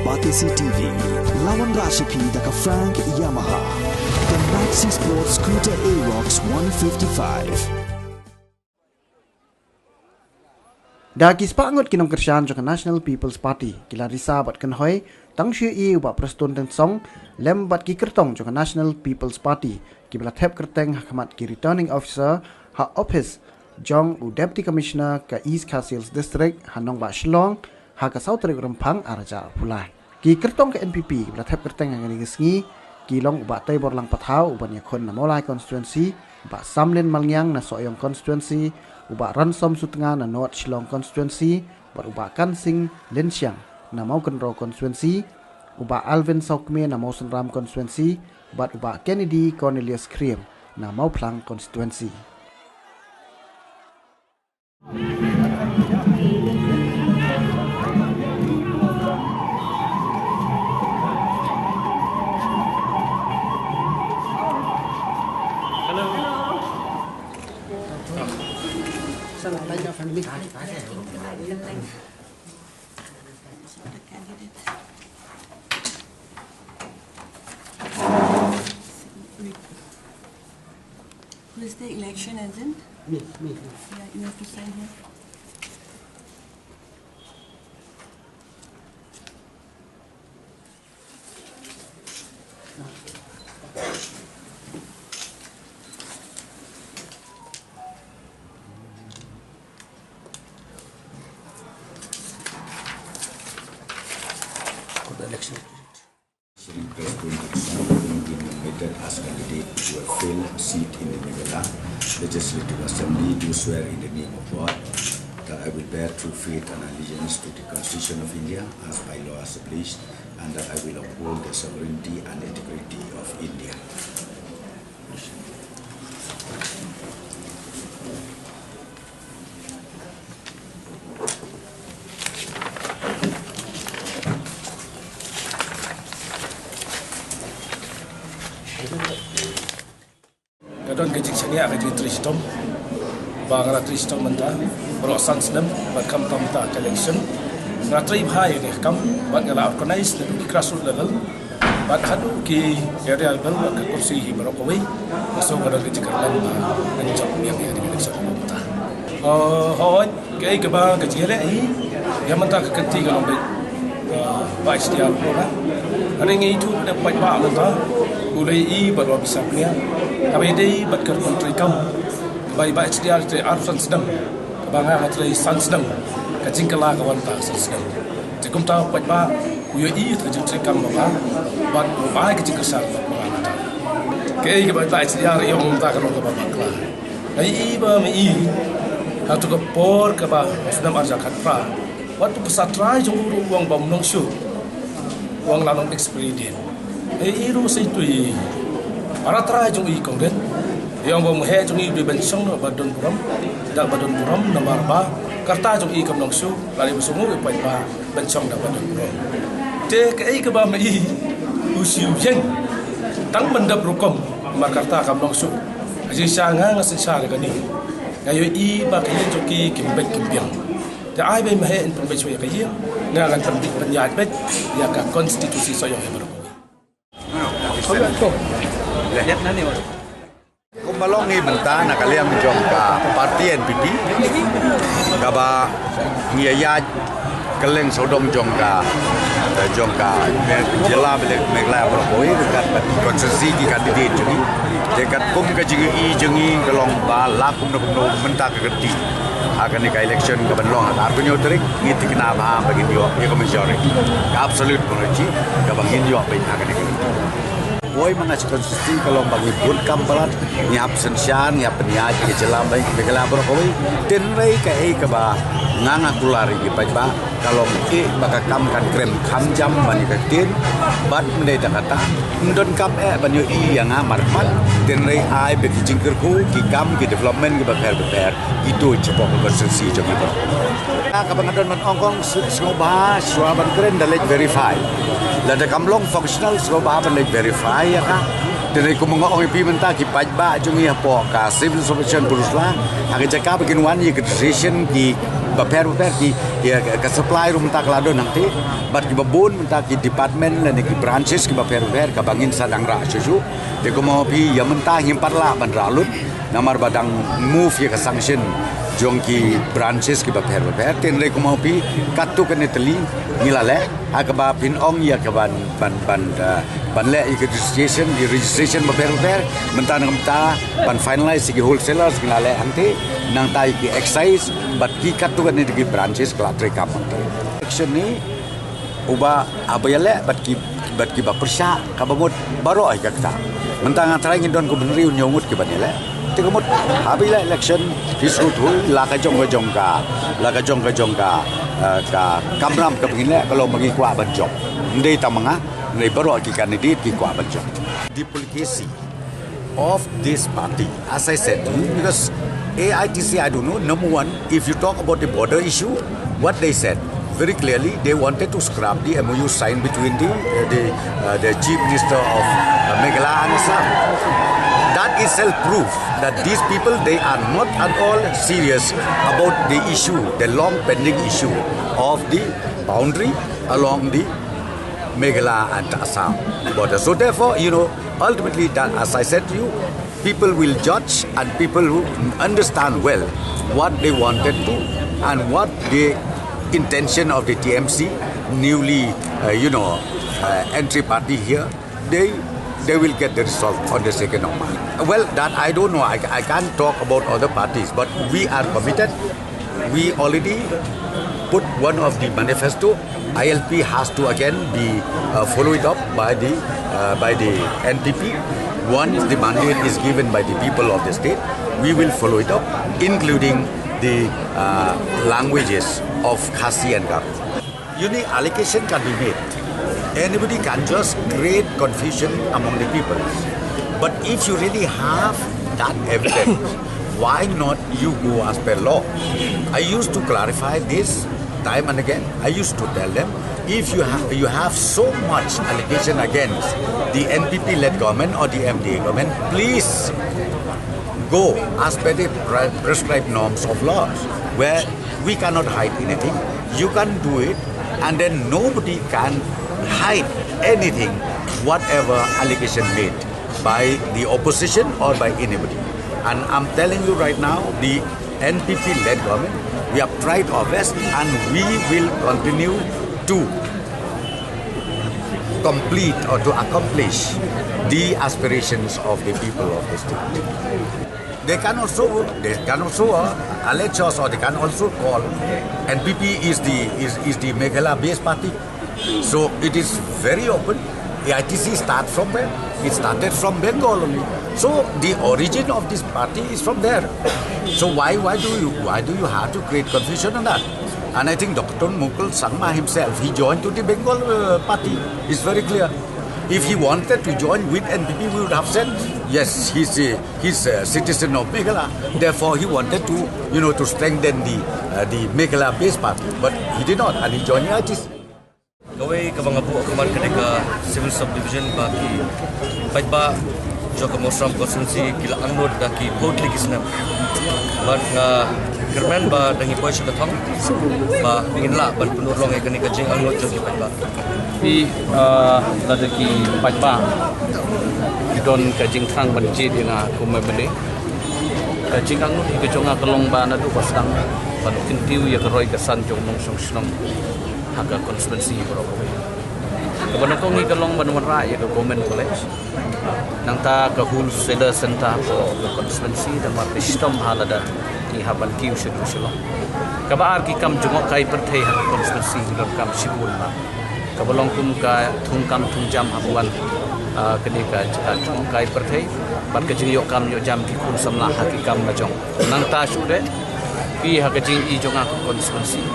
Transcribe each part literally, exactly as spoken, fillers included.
Batesi T V, la wanrah sha phi da ka Frank Yamaha, the Maxi Sport Scooter Aerox one fifty-five. Da ki spah ngut ki nongkyrshan jong ka National People's Party ki la risa bad kynhoi tang shu ïohi u Bah Prestone Tynsong lem bad ki kyrtong jong ka National People's Party kiba la thep kyrteng ha khmat ki Returning Officer ha ophis jong u Deputy Commissioner ka East Khasi Hills District ha nongbah Shillong ha ka saw tarik Rymphang ar hajar arphew lai. Ki kyrtong ka N P P kiba la thep kyrteng ha kane ka sngi ki long u Bah Teiborlang Pathaw uban ïakhun na Mawlai Constituency, u Bah Samlin Malngiang na Sohiong Constituency, u Bah Ransom Sutnga na North Shillong Constituency, bad u Bah Kansing Lynshiang na Mawkynrew Constituency, u Bah Alvin Sawkmie na Mawsynram Constituency, bad u Bah Kennedy Cornelius Khyriem na Mawphlang Constituency. Who is the election agent? Me, me, me. Yeah, you have to sign here. Election. Shri Prestone Tynsong, whom been nominated as candidate to fill a seat in the Meghalaya Legislative Assembly, do swear in the name of God that I will bear true faith and allegiance to the Constitution of India as by law established, and that I will uphold the sovereignty and integrity of India. Ka don ka jingshaniah ka jingtrei shitom ba nga la trei shitom mynta baroh san snem bad khamtam mynta ka election. Nga trei bha ïa ka kam bad nga la organize na ki grassroots level bad haduh ki area level bad ka kursi hi baroh kawei. So ka don ka jingkyrmen ba ngan jop ïa ka election mynta. Hooid. Kaei kaba ka jingïaleh hi ïa mynta ka kynti ka long beit, ah, ba HDR pura. Hynrei ngi ithuh ba dei paidbah mynta u lei i bad u bisa pynïaid kaba ïadei bad ka rukom treikam kaba i ba HDR trei arphew san snem, kaba nga nga trei san snem, ka jingkylla ka wan ta san snem. Te kumta u paidbah u ïohi ïa ka jingtreikam ba bha bad u ai ka jingkyrshan ba bha mynta. Kaei kaba i ba HDR i ong mynta ka long kaba bakla. Nga ïohi ba ma i ha tu ka por kaba snem arhajar khatphra, wat tu ka sa trai jong u ruh u ong ba um nong shuh, u ong la long expedient. Nga ïohi ruh sa itu i para trai jong i kong rit i ong ba um heh jong i u dei ban shong da ba don burom, da ba don burom namar ba ka rta jong i kam nong shuh. Lane ba shu ngu i paidbah ban shong da ba don burom. Te kaei kaba ma i u shu ïeng tang ban dap rukom namar ka rta kam nong shuh. Ka jingshisha nga nga synshar ïa kane. Nga ïohi ba ka ïing jong ki kim beit kim biang. Te ai ba i ma heh in pynbeit shuwa ïa ka ïing, nga ngan pynbeit pynïaid beit ïa ka constituency Sohiong hi baroh. Kumba long hi mynta na ka liang jong ka party NPP kaba ngi ïa ïaid kylleng sawdong jong ka, jong ka jylla bad Meghalaya baroh kawei, ryngkat bad constituency ki candidate jong ngi. Te katkum ka jingïohi jong ngi ka long ba la kumno kumno mynta ka kynti ha kane ka election kaban long ha ka arphew hynñiew tarik, ngi thikna bha ba ngin ïoh ïa ka majority, ka absolute majority kaba ngin ïoh beit ha kane ka kynti. Poi ma nga sha constituency ka long ba ngi bud kam palat, ngi hap synshar, ngi hap pynïaid ïa ka jylla bad Meghalaya baroh kawei. Hynrei kaei kaba nga nga kular ïa ki paidbah ka long eh ba ka kam kan kren kham jam ban ïa ka ktien bad mynta da kata ym donkam eh ban ïohi ïa nga markhmat. Hynrei ai ba ki jingkyrkhu, ki kam, ki development kiba pher bapher ki tuid shapoh ka constituency jong ki baroh. Kaba nga don ban ong kong, sngewbha shuwa ban kren da leit verify. Lada kam long functional sngewbha ban leit verify ïa ka. Hynrei kumba nga ong ïa phi mynta, ki paidbah jong ngi hapoh ka Civil Supervision Purusla ha ka jaka ba kin wan ïa ka decision ki Bapher bapher ki, ki, ka supply ruh mynta ka la don hangtei. Bad kiba bun mynta ki department lane ki branches kiba pher bapher kaba ngin sa dang rah shuh shuh. Te kumno phi ïa mynta ngim pat lah ban rah lut. Namar ba dang move ïa ka sanction jong ki branches kiba pher bapher. Te hynrei kumno phi katto katne tylli ngi la leh. Ha kaba phin ong ïa ka ban, ban, ban, uh, ban leh ïa ka registration, ïa registration bapher bapher. Mynta na mynta ban finalize ïa ki wholesalers ngi la leh hangtei. Nangta ïa ki excise bad ki katto katne ki branches ka la treikam hangtei. Action ni uba haba ïaleh bad ki, bad kiba pyrshah kaba mut baroh ïa kata. Mynta nga tharai ngin don kum hynriew hynñiew ngut kiban ïaleh. Te ka mut haba ïaleh election phi sngewthuh la ka jong ka jong ka, la ka jong ka jong ka, eh, ka kamram kaba ngin leh ka long ba ngi kwah ban jop. Ym dei tang ma nga, hynrei baroh ki candidate ki kwah ban jop. Duplicity of this party, as I said to you, because A I T C, I don't know, number one, if you talk about the border issue, what they said very clearly, they wanted to scrap the M O U signed between the, uh, the, uh, the Chief Minister of, uh, Meghalaya and Assam. That itself proves that these people, they are not at all serious about the issue, the long pending issue of the boundary along the Meghalaya and Assam border. So therefore, you know, ultimately, that, as I said to you, people will judge and people who understand well what they wanted to and what the intention of the T M C, newly, uh, you know, uh, entry party here, they, they will get the result on the second of March. Well, that I don't know. I, I can't talk about other parties, but we are committed. We already put one of the manifesto. I L P has to again be, uh, followed up by the, uh, by the N P P. Once the mandate is given by the people of the state, we will follow it up, including the, uh, languages of Khasi and Garo. Any allegation can be made. Anybody can just create confusion among the people. But if you really have that evidence, why not you go as per law? I used to clarify this time and again. I used to tell them, if you have, you have so much allegation against the N P P-led government or the M D A government, please go as per the pre-, prescribed norms of laws, where we cannot hide anything. You can do it, and then nobody can hide anything, whatever allegation made by the opposition or by anybody. And I'm telling you right now, the N P P-led government, we have tried our best, and we will continue to complete or to accomplish the aspirations of the people of the state. They can also, they can also, uh, allege us, or they can also call N P P is the, is, is the Meghalaya-based party. So it is very open. A I T C start from where? It started from Bengal only. So the origin of this party is from there. So why, why do you, why do you have to create confusion on that? And I think Doctor Mukul Sangma himself, he joined to the Bengal, uh, party. It's very clear. If he wanted to join with N P P, we would have said, yes, he's a, he's a citizen of Meghalaya. Therefore, he wanted to, you know, to strengthen the, uh, the Meghalaya-based party. But he did not, and he joined A I T C. Kawei kaba nga buh ka man ka dei ka civil subdivision ba ki paidbah jong ka Mawsynram constituency ki la angnud da ki phew tylli ki snem. Bad nga kyrmen ba da ngi poi sha ka thong ba ngin lah ban pynurlong ïa kane ka jingangnud jong ki paidbah. Phi, ah, lada ki paidbah ki don ka jingthrang ban jied ïa nga kum M L A, ka jingangnud hi ka jong nga ka long ba naduh ba sdang ban kyntiew ïa ka roi ka san jong nongshong shnong ha ka constituency baroh kawei. Kaba nyngkong hi ka long ban wanrah ïa ka Government College. Nangta ka Wholesaler Center for ka constituency, namar ka shitom ha lada ngi hap ban kiew shaduh shalong. Kaba ar, ki kam jngohkai pyrthei ha ka constituency ngi donkam shibun bha. Kaba long kum ka thungkam thungjam haba wan, ah, kane ka, ka jngohkai pyrthei bad ka jingïoh kam ïoh jam ki khun samla ha ki kam la jong. Nangta shuh de, phi ha ka jingïohi jong nga ka constituency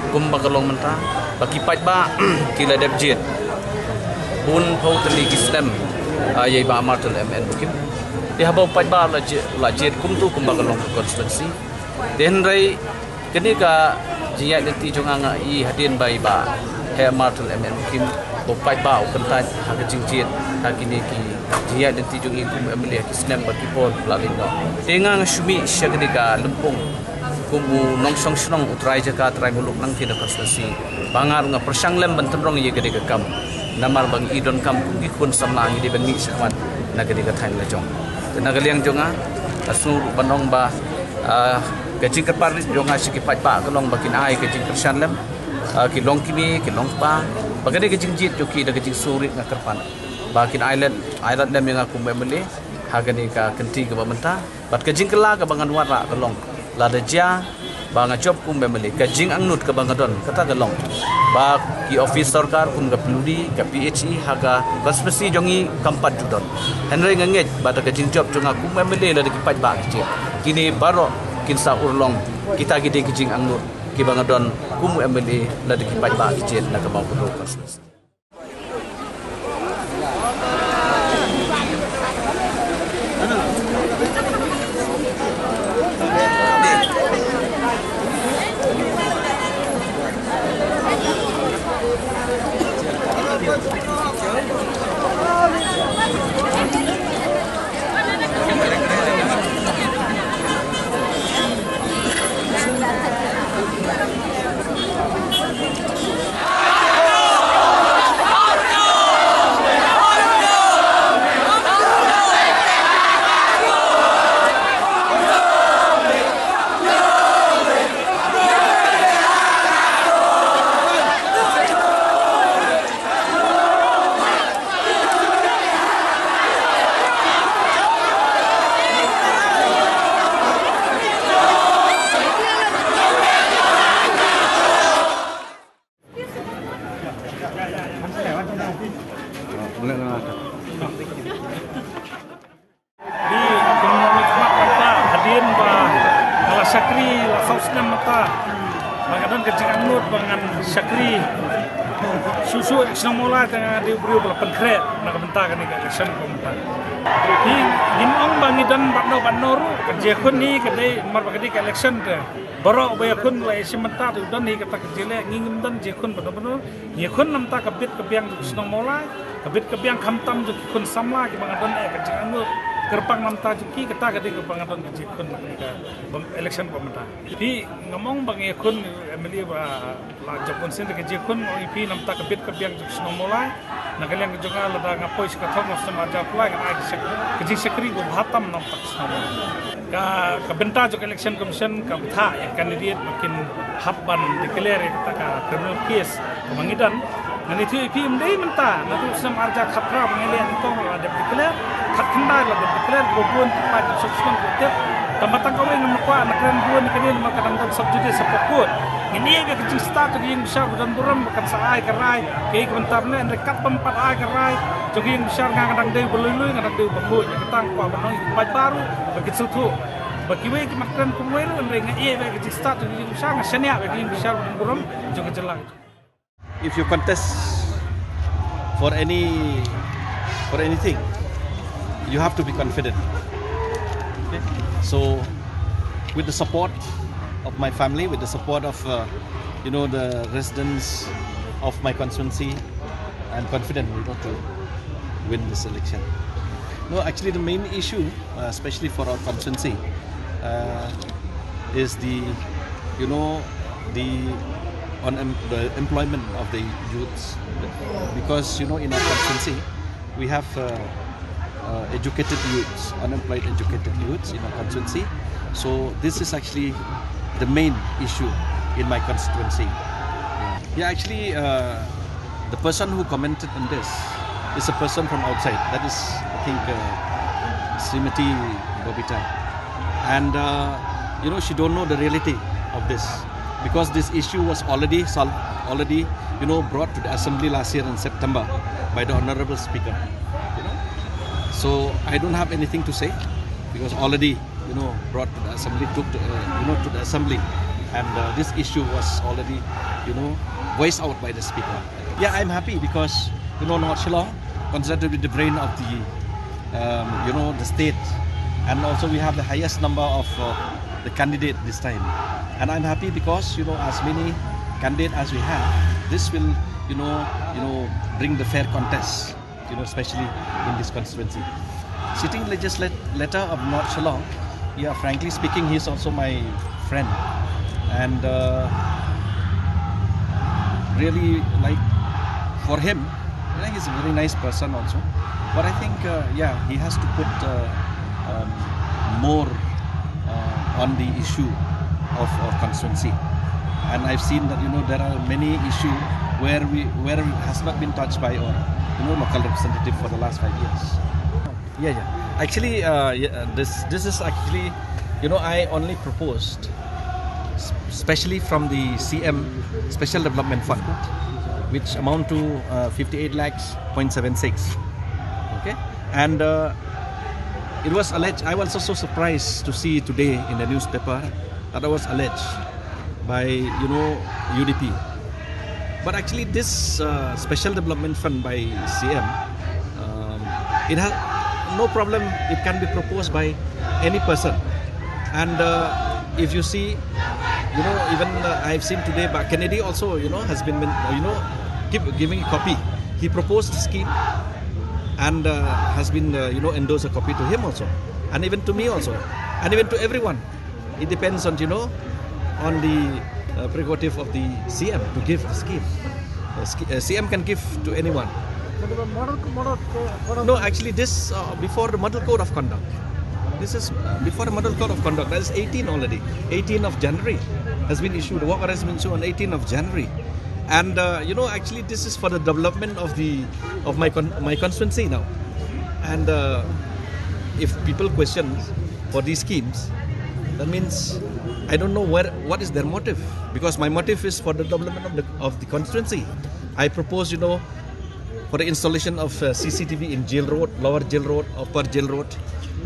kumba ka long mynta, ba ki paidbah ki la dep jied bun phew tylli ki snem, ah, ïa i Bah Martin M N Mukim. Te haba u paidbah la jied, la jied kumtu kumba ka long ka constituency. Te hynrei kane ka jingïaid lynti jong nga, nga i hadien ba i Bah Heh Martin M N Mukim, u paidbah u kyntait ha ka jingjied ha kine ki jingïaid lynti jong i kum M L A ha ki snem bad ki por la leit noh. Te nga nga shu mih sha kane ka lympung Kum u nongshong shnong, u trai jaka, trai muluk nangta na constituency Bhangad, nga pyrshang lem ban tynrong ïa kadei ka kam. Namar ba ngi i donkam kum ki khun samla ngi dei ban mih shakhmat na kadei ka thaiñ la jong. Te na ka liang jong nga, nga sngew ruh ban ong ba, ah, ka jingkyrpad jong nga sha ki paidbah ka long ba kin ai ka jingkyrshan lem, ah, ki long kmie, ki long kpa, ba kadei ka jingjied jong ki da ka jingsngewrit, nga kyrpad ba kin ai lem, ai lem ïa nga kum MLA ha kane ka kynti kaba mynta. Bad ka jingkylla kaba ngan wanrah ka long, lada jia ba nga jop kum MLA, ka jingangnud kaba nga don kata ka long ba ki office sorkar kum ka PWD, ka PHE ha ka constituency jong ngi kam pat ju don. Hynrei nga ngeit ba da ka jingjop jong nga kum MLA, lada ki paidbah ki jied, kine baroh kin sa urlong. Kita ki dei ki jingangnud kiba nga don kum u MLA, lada ki paidbah ki jied na ka Mawkynrew constituency. Di kumno ni khmat kata hadien ba nga la shakri la saw snem mynta. Ba nga don ka jingangnud ba ngan shakri shuh shuh shnong Mawlai, te nga dei u briew ba la pynkhreh na ka bynta kane ka election ka mynta. Hi ngim ong ba ngi don bad no bad no ruh, ka jingïakhun hi ka dei namar ba ka dei ka election te. Baroh ba ïakhun la ïashim bynta te u don hi kata ka jingleh, ngi ngim don jingïakhun bad no bad no. Ngi ïakhun namar ka bit ka biang jong ki shnong Mawlai, ka bit ka biang khamtam jong ki khun samla kiba nga don eh ka jingangnud kyrpang namar jong ki, kata ka dei kaba nga don ka jingïakhun na ka election ba mynta. Phi, ngam ong ba ngi ïakhun MLA ba la jop bun sien, ka jingïakhun nga ong ïa phi namar ka bit ka biang jong ki shnong Mawlai. Na ka liang jong nga, lada nga poi sha ka thong snem arhajar arphew lai, ngan ai ka shak-, ka jingshakri kaba bha tam namar ka shnong Mawlai. Ka, ka bynta jong ka Election Commission ka bthah ïa ka candidate ba kin hap ban declare ïa kata ka criminal case kaba ngi don. Ngan ïathuh ïa phi, ym dei mynta, naduh snem arhajar khatphra ba ngi leh nyngkong la dep declare, khatkhyndai la dep declare, ba bun ki paid jong shnong ki tip. Tangba tang kawei ngam kwah ban kren bun ïa kane namar ka dang don sub judice hapoh court. Ngin ïa ka jingstad jong ka ïing bishar ba donburom ba kan sa ai ka rai kaei ka bynta ne, hynrei katba ym pat ai ka rai jong ka ïing bishar, nga nga dang dei ba lui lui, nga dang dei ba khuid. Ïa kata nga kwah ban ong ïa ki paidbah ruh ba kin sngewthuh ba kiwei ki mat kren kumwei ruh, hynrei nga ïa ka jingstad jong ka ïing bishar, nga shaniah ïa ka ïing bishar ba donburom jong ka jylla. If you contest for any, for anything, you have to be confident. Okay? So, with the support of my family, with the support of, uh, you know, the residents of my constituency, I'm confident we're going to win this election. No, actually, the main issue, uh, especially for our constituency, uh, is the, you know, the unem-, the employment of the youths, because, you know, in our constituency we have, uh, uh, educated youths, unemployed educated youths in our constituency. So this is actually the main issue in my constituency. Yeah, actually, uh, the person who commented on this is a person from outside. That is, I think, uh, Srimati Bobita. And, uh, you know, she don't know the reality of this, because this issue was already solved, already, you know, brought to the assembly last year in September by the Honorable Speaker. You know? So I don't have anything to say, because already, you know, brought to the assembly, took to, uh, you know, to the assembly, and, uh, this issue was already, you know, voiced out by the speaker. Yeah, I'm happy because, you know, North Shillong considered to be the brain of the, um, you know, the state, and also we have the highest number of, uh, the candidate this time, and I'm happy because, you know, as many candidate as we have, this will, you know, you know, bring the fair contest, you know, especially in this constituency. Sitting legislator of North Shillong, yeah, frankly speaking, he is also my friend, and uh, really, like, for him, you know, he's a very nice person also. But I think, uh, yeah, he has to put uh, um, more uh, on the issue of our constituency. And I've seen that, you know, there are many issues where we where it has not been touched by our, you know, local representative for the last five years. Yeah, yeah. Actually, uh, yeah, this this is actually, you know, I only proposed, s- especially from the C M Special Development Fund, which amount to uh, fifty-eight lakhs point seven six. Okay, and uh, it was alleged. I was also surprised to see today in the newspaper that it was alleged by, you know, U D P. But actually, this uh, special development fund by C M, um, it has no problem. It can be proposed by any person. And uh, if you see, you know, even uh, I've seen today, but Kennedy also, you know, has been, you know, give, giving a copy. He proposed the scheme and uh, has been, uh, you know, endorsed a copy to him also, and even to me also, and even to everyone. It depends on, you know, on the uh, prerogative of the C M to give the scheme. Uh, sch- uh, C M can give to anyone. Model, model, model, No, actually, this uh, before the model code of conduct. This is uh, before the model code of conduct. That is eighteen already. eighteen of January has been issued. The work order has been issued on eighteen of January. And uh, you know, actually, this is for the development of the of my con- my constituency now. And uh, if people question for these schemes, that means I don't know where what is their motive, because my motive is for the development of the of the constituency. I propose, you know, for the installation of uh, C C T V in Jail Road, Lower Jail Road, Upper Jail Road.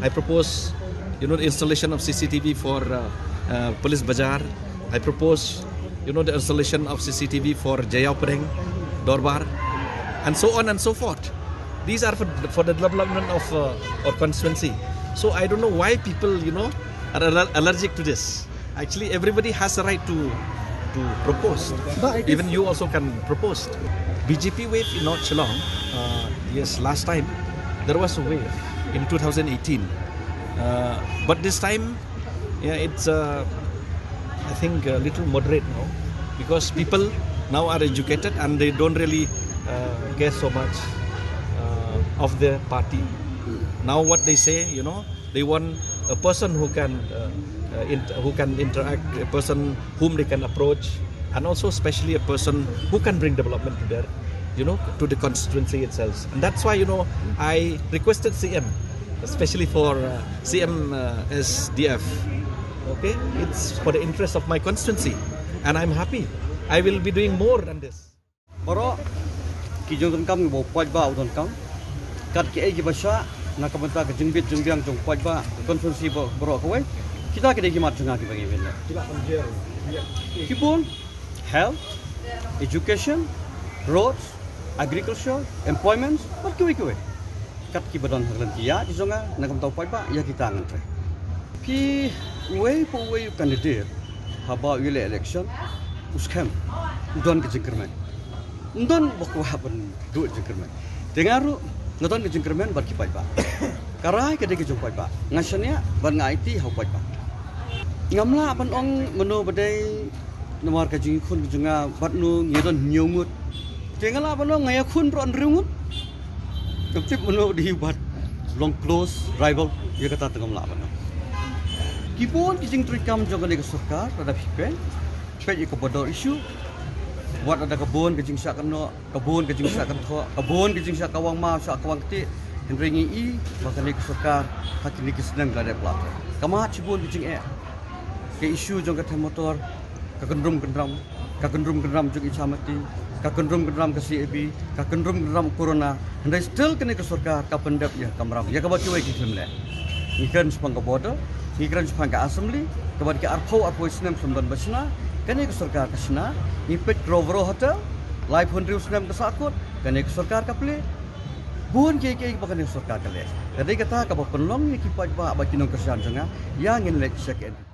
I propose, you know, the installation of C C T V for uh, uh, Police Bazar. I propose, you know, the installation of C C T V for Jayaoprang, Dorbar, and so on and so forth. These are for, for the development of uh, our constituency. So I don't know why people, you know, are aller- allergic to this. Actually, everybody has a right to to propose. But it is Even you also can propose. B J P wave in North Shillong. Uh, yes, last time there was a wave in two thousand eighteen, uh, but this time, yeah, it's uh, I think a little moderate now, because people now are educated and they don't really uh, care so much uh, of their party. Now what they say, you know, they want a person who can uh, uh, int- who can interact, a person whom they can approach, and also especially a person who can bring development to their, you know, to the constituency itself. And that's why, you know, I requested C M, especially for uh, C M uh, S D F. Okay, it's for the interest of my constituency, and I'm happy. I will be doing more than this. Baroh ki jong donkam, ki ba u paidbah u donkam, kat ki ei ki ba shah na ka bynta ka jingbit jingbiang jong u paidbah ka constituency ba- baroh kawei. Kita ki dei ki mat jong nga ki ba ngi win. Ki bun, health, education, roads, agriculture, employment, bad kiwei kiwei. Kat ki ba don ha khlem ki ïa ki jong nga na ka bynta u paidbah, ïa kita ngan trei. Ki uwei pa uwei u candidate haba u ïaleh election, u skhem u don ka jingkyrmen. Ym don ba kwah ban duh jingkyrmen. Te nga ruh nga don ka jingkyrmen bad ki paidbah. Ka rai ka dei ka jong paidbah. Nga shaniah bad nga aiti ha u paidbah. Ngam lah ban ong mano ba dei namar ka jingkhun ka jong nga bad no ngi don hynñiew ngut. Te nga lah ban ong nga ïakhun baroh hynriew ngut. Ngam tip mano dei u bat long close rival, ïa kata te ngam lah ban ong. Ki bun ki jingtrei kam jong kane ka sorkar lada phi peit, peit ïa ka border issue. Wat lada ka bun ka jingshah kynnoh, ka bun ka jingshah kynthoh, ka bun ka jingshah kawang maw, shah kawang ktieh. Hynrei ngi i ba kane ka sorkar ha kine ki snem ka la dep la. Ka mat shibun ki jingeh. Ka issue jong ka them motor, ka kyndrum kyndram, ka kyndrum kyndram jong i Chamati, ka kyndrum kyndram ka C A B, ka kyndrum kyndram corona. Hynrei still kane ka sorkar ka pyndep ïa ka kamram, ïa kaba kiwei ki khlem leh. Ngi kren shaphang ka border, ngi kren shaphang ka assembly, kaba dei ka arphew arphew snem shem don ba shna. Kane ka sorkar ka shna. Ngi peit Row Row Hotel, laiphew hynriew snem ka sahkut, kane ka sorkar ka plie. Bun kiei kiei ba kane ka sorkar ka leh. Ka dei kata kaba pynlong ïa ki paidbah bad ki nongkyrshan jong nga, ïa ngin leit sha ka N P P.